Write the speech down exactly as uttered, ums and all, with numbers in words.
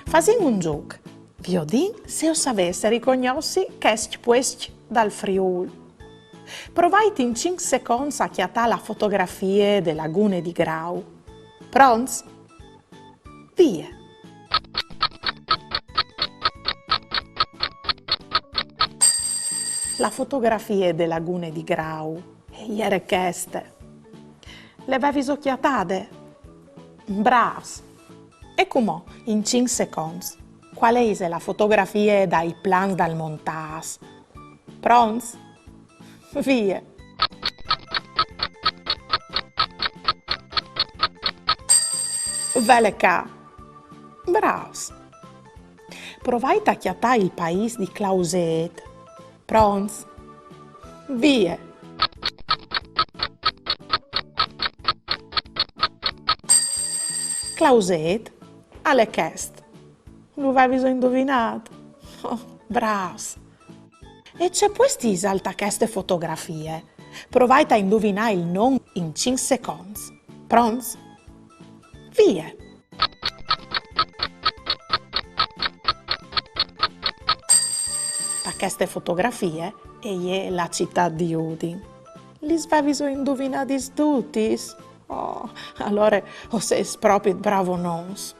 Fasìn un zûc. Viodìn se o savês ricognossi chescj puescj dal Friûl. Provait in cinc seconts a cjatâ la fotografie de lagune di Grau. Pronts? Vie! La fotografie de lagune di Grau e jere cheste. Le veviso cjatade? Brâfs! E cumò, in cinc seconts, cuale ise la fotografie dai plans dal Montâs? Pronts? Vie! Vele ca! Brâfs! Provait a cjatâ il paîs di Clausêt. Pronts? Vie! Clausêt al è chest. Lu veviso induvinât? Oh, brâfs! E ce puest isal ta cheste fotografie? Provait a induvinâ il non in cinc seconts. Pronts? Vie! Ta cheste fotografie e je la citât di Udin. Lis veviso induvinadis dutis? Oh, alore o sês propit bravonons.